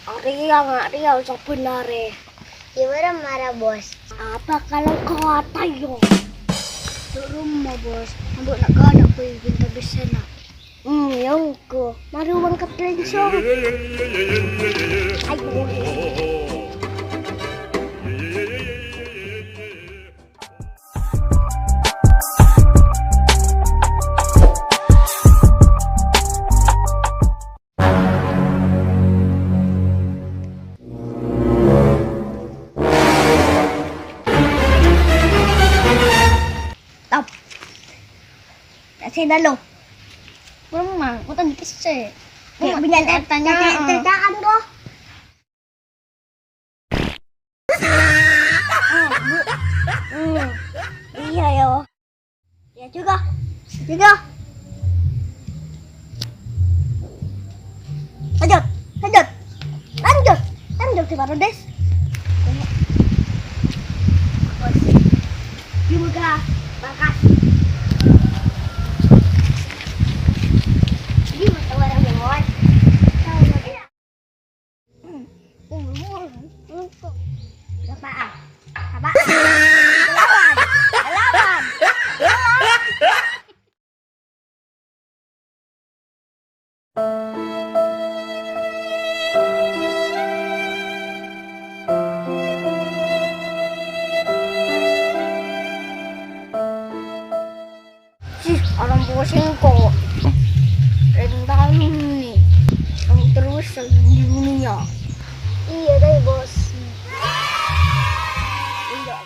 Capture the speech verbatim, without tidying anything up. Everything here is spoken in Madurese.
Arèya, arèya, sabbhân arè. Iyâ, mara-mara, Bos. Apa kalau kau atau yo? Turun, Bos. Ambo nak kau nak pergi pintu ke sana. Hmm, ya engko. Mari uang ke Plenso. Ayo. Stop. Kasih dulu. Memang, utang dikit sih. Kayak punya tanya, tanya, tanya, tanya, kok. Hmm. Iya, yo. Ya juga. Juga. Lanjut, lanjut. Lanjut. Lanjut, si Baru Des. Juga. Bakas. Ini mau tahu orang yang lawan. Tahu orang. Apaan? Apaan? Lawan! Lawan! Lawan! Sih, alam pusing kok. Rentang ini. Kamu terus di dunia. Iya deh, Bos. Iya,